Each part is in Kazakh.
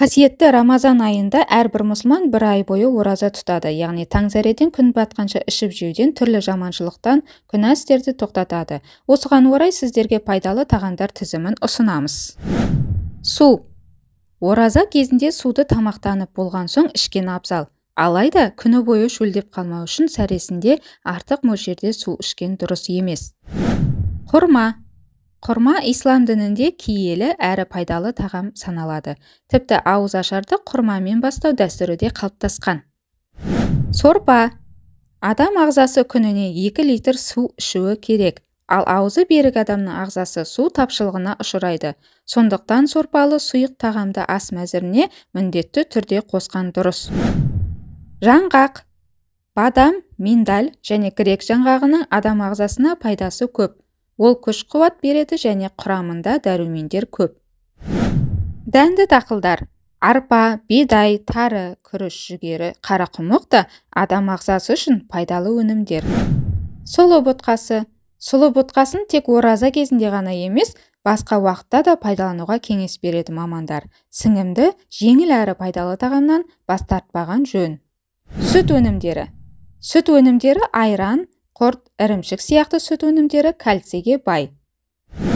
Қасиетті Рамазан айында әрбір мұсылман бір ай бойы ораза тұтады, яғни таң зәреден күн батқанша ішіп жеуден, түрлі жаманшылықтан, күнә істерді тоқтатады. Осыған орай сіздерге пайдалы тағамдар тізімін ұсынамыз. Су. Ораза кезінде суды тамақтанып болған соң ішкен абзал. Алайда күні бойы шөлдеп қалмау үшін сәресінде артық мөлшерде су ішкен дұрыс емес. Құрма. Құрма ислам дінінде киелі әрі пайдалы тағам саналады. Тіпті ауыз ашарды құрмамен бастау дәстүрі де қалыптасқан. Сорпа. Адам ағзасы күніне 2 литр су ішуі керек. Ал аузы берік адамның ағзасы су тапшылығына ұшырайды. Сондықтан сорпалы сұйық тағамды ас мәзіріне міндетті түрде қосқан дұрыс. Жаңғақ. Бадам, миндаль және грек жаңғағының адам ағзасына пайдасы көп. Ол күш-қуат береді және құрамында дәрумендер көп. Дәнді дақылдар. Арпа, бидай, тары, күріш, жүгері, қарақұмық та адам ағзасы үшін пайдалы өнімдер. Сұлы ботқасы. Сұлы ботқасын тек ораза кезінде ғана емес, басқа уақытта да пайдалануға кеңес береді мамандар. Сіңімді, жеңіл әрі пайдалы тағамнан бас тартпаған жөн. Сүт өнімдері. Сүт өнімдері айран, құрт, ірімшік сияқты сүт өнімдері кальцийге бай.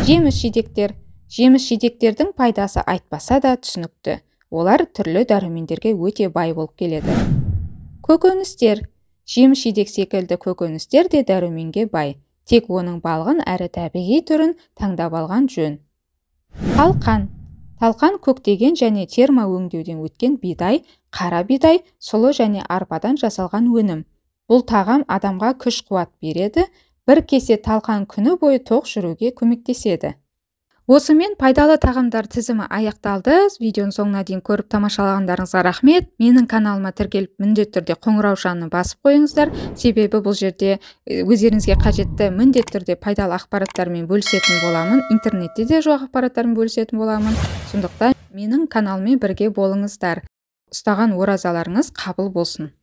Жеміс-жидектер. Жеміс-жидектердің пайдасы айтпаса да түсінікті. Олар түрлі дәрумендерге өте бай болып келеді. Көкөністер. Жеміс-жидек секілді көкөністер де дәруменге бай. Тек оның балғын әрі табиғи түрін таңдап алған жөн. Талқан. Талқан көктеген және термо өңдеуден өткен бидай, қара бидай, сұлы және арпадан жасалған өнім. Бұл тағам адамға күш-қуат береді, бір кесе талқан күні бойы тоқ жүруге көмектеседі. Осымен пайдалы тағамдар тізімі аяқталды. Видеоның соңына дейін көріп тамашалағандарыңызға рахмет. Менің каналыма тіркеліп міндетті түрде қоңыраушаны басып қойыңыздар. Себебі бұл жерде өздеріңізге қажетті міндетті түрде пайдалы ақпараттармен бөлісетін боламын. Интернетте де жоқ ақпараттармен бөлісетін боламын. Сондықтан менің каналыммен бірге болыңыздар. Ұстаған оразаларыңыз қабыл болсын.